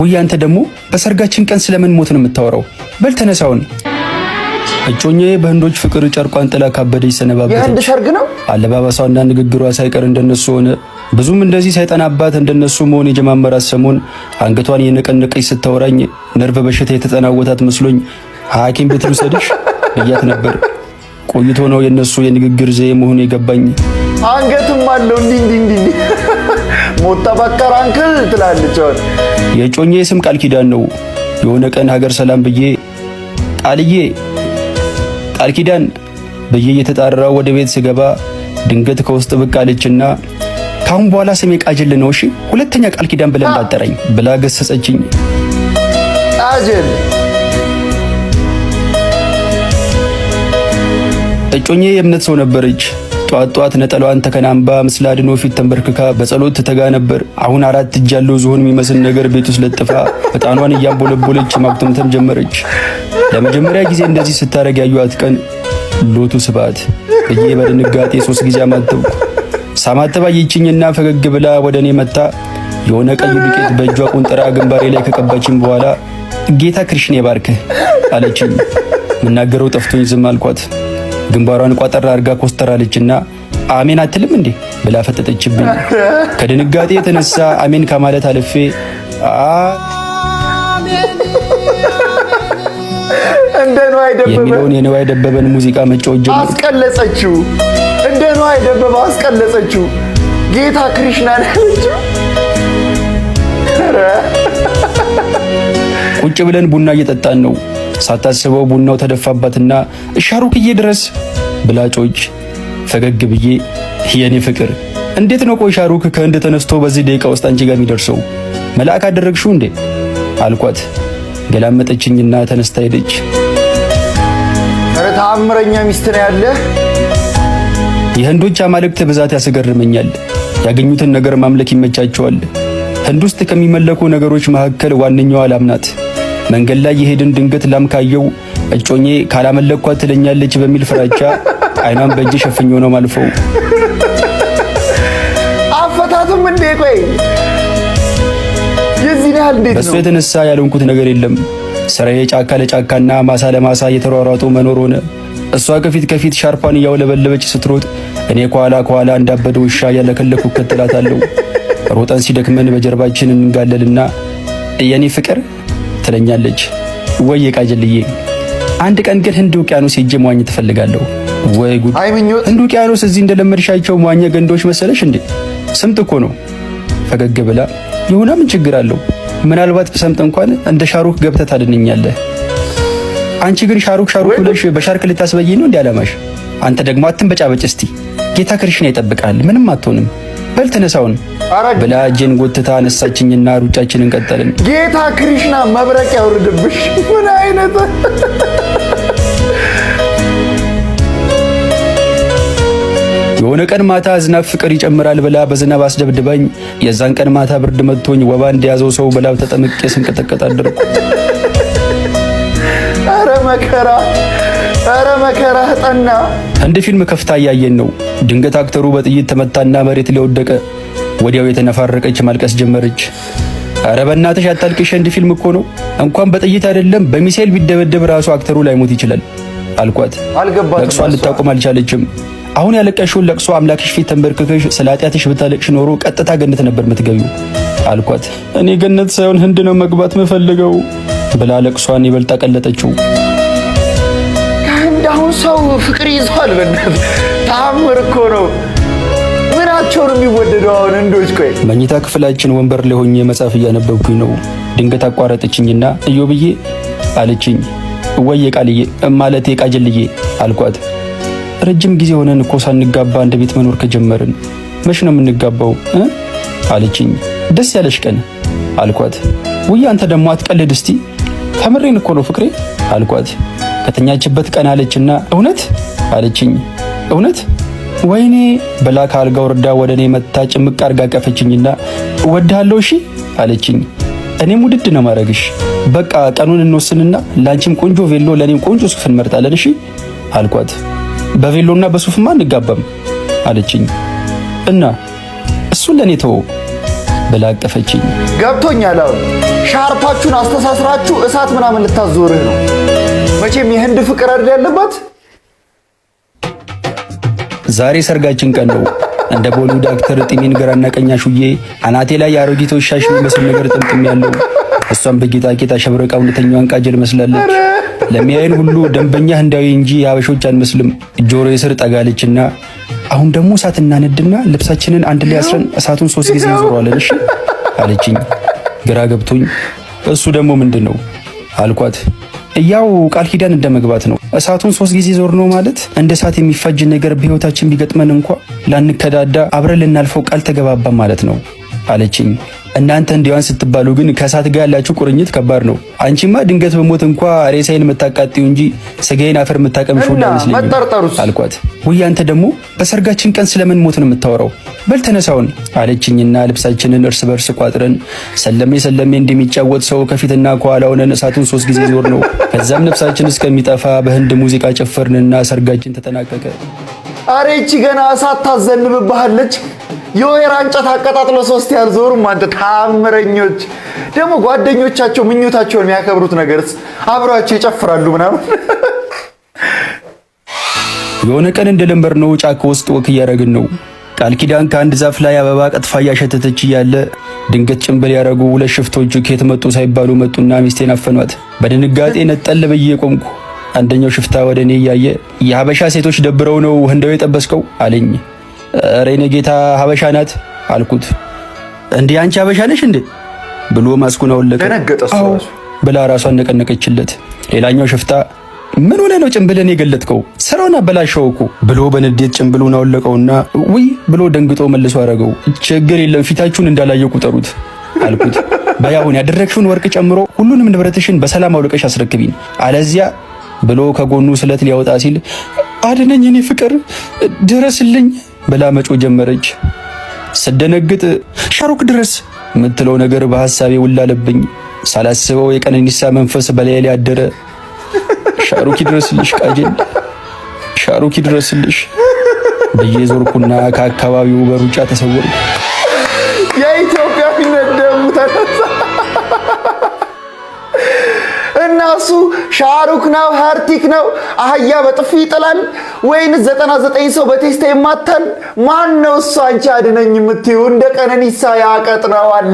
ውይ አንተ ደግሞ በሰርጋችን ቀን ስለምን ሞት ነው የምታወራው? በል ተነሳውን። እጮኛዬ በህንዶች ፍቅር ጨርቋን ጥላ ካበደች የህንድ ሰነባበተች። ሰርግ ነው። አለባበሷና ንግግሯ ሳይቀር እንደነሱ ሆነ። ብዙም እንደዚህ ሳይጠናባት እንደነሱ መሆን የጀማመራት ሰሞን አንገቷን የነቀነቀች ስታወራኝ ነርቭ በሽታ የተጠናወታት መስሎኝ ሐኪም ቤት ልውሰድሽ ብያት ነበር። ቆይቶ ነው የነሱ የንግግር ዘዬ መሆኑ የገባኝ። አንገትም አለው፣ እንዲህ እንዲህ እንዲህ እንዲህ ሞታ በቀር uncle ትላለች። አሁን የእጮኛዬ ስም ቃል ኪዳን ነው። የሆነ ቀን ሀገር ሰላም ብዬ ቃልዬ፣ ቃል ኪዳን ብዬ እየተጣራው ወደ ቤት ስገባ ድንገት ከውስጥ ብቅ አለችና "ካሁን በኋላ ስሜ ቃጅል ነው፣ እሺ? ሁለተኛ ቃል ኪዳን ብለህ እንዳትጠራኝ" ብላ ገሰጸችኝ። ቃጅል። እጮኛዬ የእምነት ሰው ነበረች። ጧት ጧት ነጠላዋን ተከናንባ ምስለ አድኖ ፊት ተንበርክካ በጸሎት ትተጋ ነበር። አሁን አራት እጅ ያለው ዝሆን የሚመስል ነገር ቤት ውስጥ ለጥፋ ዕጣኗን እያንቦለቦለች ማጉተምተም ጀመረች። ለመጀመሪያ ጊዜ እንደዚህ ስታደርግ ያዩዋት ቀን ሎቱ ስብሐት ብዬ በድንጋጤ ሶስት ጊዜ አማተብኩ። ሳማተብ አየችኝና ፈገግ ብላ ወደ እኔ መጣ። የሆነ ቀይ ዱቄት በእጇ ቁንጥራ ግንባሬ ላይ ከቀባችኝ በኋላ "ጌታ ክሪሽና ይባርክህ" አለችኝ። ምናገረው ጠፍቶኝ ዝም አልኳት። ግንባሯን ቋጠር አድርጋ ኮስተር አለችና "አሜን አትልም እንዴ?" ብላ ፈጠጠችብኝ። ከድንጋጤ የተነሳ አሜን ከማለት አልፌ እንደ ንዋይ ደበበ የሚለውን የንዋይ ደበበን ሙዚቃ መጫወት ጀመርኩ። አስቀለጸችው። እንደ ንዋይ ደበበ አስቀለጸችው። ጌታ ክሪሽና ነው ያለችው። ኧረ ቁጭ ብለን ቡና እየጠጣን ነው። ሳታስበው ቡናው ተደፋባትና "ሻሩክዬ ድረስ" ብላ ጮኸች። ፈገግ ብዬ "የኔ ፍቅር፣ እንዴት ነው ቆይ ሻሩክ ከህንድ ተነስቶ በዚህ ደቂቃ ውስጥ አንቺ ጋር የሚደርሰው? መልአክ አደረግሽው እንዴ?" አልኳት። ገላመጠችኝና ተነስታ ሄደች። ኧረ ተአምረኛ ሚስት ነው ያለ። የህንዶች አማልክት ብዛት ያስገርመኛል። ያገኙትን ነገር ማምለክ ይመቻቸዋል። ህንድ ውስጥ ከሚመለኩ ነገሮች መካከል ዋነኛዋ ላም ናት። መንገድ ላይ የሄድን ድንገት ላም ካየው እጮኛዬ ካላመለኳት ትለኛለች በሚል ፍራቻ አይኗን በእጅ ሸፍኜ ነው ማልፈው። አፈታትም እንዴ? ቆይ የዚህን ያህል እንዴት በእሱ ነው? የተነሳ ያልሆንኩት ነገር የለም። ስራዬ ጫካ ለጫካና ማሳ ለማሳ እየተሯሯጡ መኖር ሆነ። እሷ ከፊት ከፊት ሻርፓን እያውለበለበች ስትሮጥ እኔ ከኋላ ከኋላ እንዳበደ ውሻ እያለከለኩ እከተላታለሁ። ሮጠን ሲደክመን በጀርባችን እንጋለልና "የኔ ፍቅር" ትለኛለች። "ወይ ቃጀልዬ"። አንድ ቀን ግን ህንድ ውቅያኖስ ሄጄ መዋኘት እፈልጋለሁ። ወይ ጉድ! አይ ምኞት። ህንድ ውቅያኖስ እዚህ እንደለመድሻቸው መዋኛ ገንዳዎች መሰለሽ እንዴ? ስምጥ እኮ ነው። ፈገግ ብላ "ይሁና፣ ምን ችግር አለው? ምናልባት ብሰምጥ እንኳን እንደ ሻሩክ ገብተህ ታድነኛለህ። አንቺ ግን ሻሩክ ሻሩክ ብለሽ በሻርክ ልታስበይኝ ነው እንዴ አላማሽ? አንተ ደግሞ አትንበጫበጭ እስቲ። ጌታ ክሪሽና ይጠብቃል፣ ምንም አትሆንም። በል ተነሳውን" ኧረ ብላ እጄን ጎትታ አነሳችኝና ሩጫችንን ቀጠልን። ጌታ ክሪሽና መብረቅ ያውርድብሽ። ምን አይነት የሆነ ቀን ማታ ዝናብ ፍቅር ይጨምራል ብላ በዝናብ አስደብድባኝ የዛን ቀን ማታ ብርድ መጥቶኝ ወባ እንደያዘው ሰው በላብ ተጠምቄ ስንቀጠቀጥ አደርኩ። ኧረ መከራ፣ ኧረ መከራ ጠና። ህንድ ፊልም ከፍታ እያየን ነው። ድንገት actor ኡ በጥይት ተመታና መሬት ላይ ወደቀ። ወዲያው የተነፋረቀች ማልቀስ ጀመረች። "ኧረ በእናትሽ አታልቅሽ፣ ህንድ ፊልም እኮ ነው። እንኳን በጥይት አይደለም በሚሳኤል ቢደበደብ ራሱ actor ኡ ላይሞት ይችላል" አልኳት። አልገባትም ለቅሷን እሷ። ልታቆም አልቻለችም። "አሁን ያለቀሽውን ለቅሶ አምላክሽ ፊት ተንበርክከሽ ስለ ኃጢአትሽ ብታለቅሽ ኖሮ ቀጥታ ገነት ነበር የምትገቢው" አልኳት። "እኔ ገነት ሳይሆን ህንድ ነው መግባት ምፈልገው" ብላ ለቅሷን ይበልጥ አቀለጠችው። ከህንድ አሁን ሰው ፍቅር ይዟል። በእናትህ ተአምር እኮ ነው። ምናቸው ነው የሚወደደው አሁን ህንዶች? ቆይ መኝታ ክፍላችን ወንበር ላይ ሆኜ መጽሐፍ እያነበብኩኝ ነው። ድንገት አቋረጠችኝና "እዮብዬ" አለችኝ። "ወየ ቃልዬ፣ ማለቴ ቃጀልዬ" አልኳት። "ረጅም ጊዜ ሆነን እኮ ሳንጋባ አንድ ቤት መኖር ከጀመርን፣ መች ነው የምንጋባው እ?" አለችኝ። "ደስ ያለሽ ቀን" አልኳት። "ውይ አንተ ደግሞ አትቀልድ እስቲ፣ ከምሬን እኮ ነው ፍቅሬ" አልኳት። ከተኛችበት ቀና አለችና "እውነት?" አለችኝ። "እውነት፣ ወይኔ" ብላ ከአልጋ ወርዳ ወደ እኔ መታ ጭምቅ አርጋ አቀፈችኝና "እወድሃለሁ እሺ" አለችኝ። "እኔም ውድድ ነው ማድረግሽ። በቃ ቀኑን እንወስንና ላንቺም ቆንጆ ቬሎ ለእኔም ቆንጆ ሱፍ እንመርጣለን፣ እሺ" አልኳት። "በቬሎና በሱፍማ አንጋባም" አለችኝ። "እና እሱን ለእኔ ተወው።" ብላ አቀፈችኝ። ገብቶኛል። አሁን ሻርፓችሁን አስተሳስራችሁ እሳት ምናምን ልታዞርህ ነው። መቼም የህንድ ፍቅር አይደል ያለባት። ዛሬ ሰርጋችን ቀን ነው። እንደ ቦሊውድ actor ጢሜን ግራና ቀኝ አሹዬ አናቴ ላይ የአሮጊቶች ሻሽ የሚመስል ነገር ጥምጥም ያለው፣ እሷም በጌጣጌጥ አሸብረቃ እውነተኛዋን ቃጀል መስላለች። ለሚያየን ሁሉ ደንበኛ ህንዳዊ እንጂ የሀበሾች አንመስልም። ጆሮዬ ስር ጠጋለችና አሁን ደግሞ እሳት እናነድና ልብሳችንን አንድ ላይ አስረን እሳቱን 3 ጊዜ እንዞረዋለን፣ እሺ አለችኝ። ግራ ገብቶኝ እሱ ደግሞ ምንድን ነው አልኳት። ያው ቃል ኪዳን እንደመግባት ነው። እሳቱን 3 ጊዜ ዞር ነው ማለት እንደ እሳት የሚፋጅ ነገር በህይወታችን ቢገጥመን እንኳ ላንከዳዳ አብረን ልናልፈው ቃል ተገባባ ማለት ነው አለችኝ። እናንተ እንዲያን ስትባሉ ግን ከእሳት ጋር ያላችሁ ቁርኝት ከባድ ነው። አንቺማ ድንገት በሞት እንኳ ሬሳዬን የምታቃጥዪው እንጂ ስጋዬን አፈር የምታቀምሺው እና አይመስለኝም መጠርጠሩስ? አልኳት። ውይ አንተ ደግሞ በሰርጋችን ቀን ስለምን ሞት ነው የምታወራው? በል ተነሳውን አለችኝና ልብሳችንን እርስ በርስ ቋጥረን ሰለሜ ሰለሜ እንደሚጫወት ሰው ከፊትና ከኋላ ሆነን እሳቱን 3 ጊዜ ዞርነው። ከዛም ነፍሳችን እስከሚጠፋ በህንድ ሙዚቃ ጨፈርንና ሰርጋችን ተጠናቀቀ። አሬ ይቺ ገና እሳት ታዘንብብሃለች። የወይራ እንጨት አቀጣጥሎ ሶስት ያልዞሩም አንተ። ታምረኞች ደግሞ ጓደኞቻቸው ምኞታቸውን የሚያከብሩት ነገርስ አብረዋቸው ይጨፍራሉ ምናምን። የሆነ ቀን እንደለመድነው ጫካ ውስጥ walk እያደረግን ነው። ቃል ኪዳን ከአንድ ዛፍ ላይ አበባ ቀጥፋ እያሸተተች እያለ ድንገት ጭንብል ያደረጉ ሁለት ሽፍቶች ከየት መጡ ሳይባሉ መጡና ሚስቴን አፈኗት። በድንጋጤ ነጠል ብዬ ቆምኩ። አንደኛው ሽፍታ ወደ እኔ እያየ የሀበሻ ሴቶች ደብረው ነው ህንዳዊ የጠበስከው አለኝ። ኧረ የኔ ጌታ ሀበሻ ናት አልኩት። እንዴ አንቺ ሀበሻ ነሽ እንዴ ብሎ ማስኩን አወለቀ። ደነገጠ እሱ አዎ ራሱ። ብላ ራሷን ነቀነቀችለት። ሌላኛው ሽፍታ ምን ሆነ ነው ጭንብልን የገለጥከው? ስራውን አበላሸው እኮ ብሎ በንዴት ጭንብሉን አወለቀውና ውይ ብሎ ደንግጦ መልሶ አረገው። ችግር የለም ፊታችሁን እንዳላየ ቁጠሩት አልኩት። በይ አሁን ያደረግሽውን ወርቅ ጨምሮ ሁሉንም ንብረትሽን በሰላም አውልቀሽ አስረክቢን፣ አለዚያ ብሎ ከጎኑ ስለት ሊያወጣ ሲል አድነኝ፣ የኔ ፍቅር ድረስልኝ ብላ መጮህ ጀመረች። ስደነግጥ ሻሩክ ድረስ የምትለው ነገር በሐሳቤ ውላለብኝ። ሳላስበው የቀነኒሳ መንፈስ በላዬ ላይ አደረ። ሻሩክ ይድረስልሽ ቃጀል፣ ሻሩክ ይድረስልሽ ብዬ ዞርኩና ከአካባቢው በሩጫ ተሰወርኩ። የኢትዮጵያዊነት ደሙ ተነሳ እና እሱ ሻሩክ ነው ሃርቲክ ነው አህያ በጥፊ ይጥላል ወይንስ 99 ሰው በቴስታ ይማታል? ማን ነው እሱ? አንቺ አድነኝ የምትይው እንደ ቀነኒሳ ያቀጥነዋል።